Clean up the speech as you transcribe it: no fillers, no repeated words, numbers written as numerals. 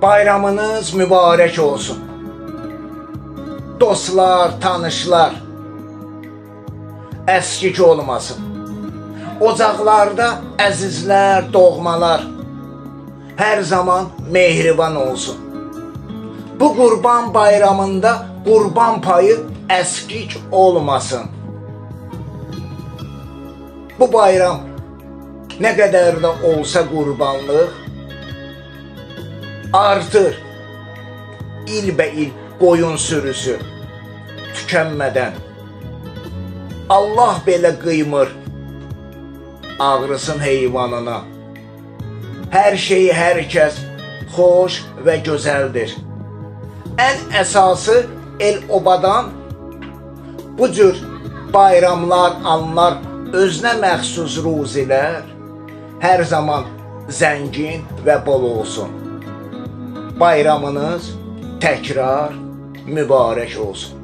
Bayramınız mübarək olsun. Dostlar, tanışlar, əskik olmasın. Ocaqlarda əzizlər, doğmalar hər zaman mehriban olsun. Bu Qurban Bayramında qurban payı əskik olmasın. Bu bayram nə qədər də olsa qurbanlıq artır. İlbəil qoyun sürüsü tükənmədən. Allah belə qıymır ağrısın heyvanına. Hər şeyi hər kəs xoş və gözəldir. Ən əsası el obadan bu cür bayramlar, anlar, özünə məxsus ruzilər hər zaman zəngin və bol olsun. Bayramınız təkrar mübarək olsun.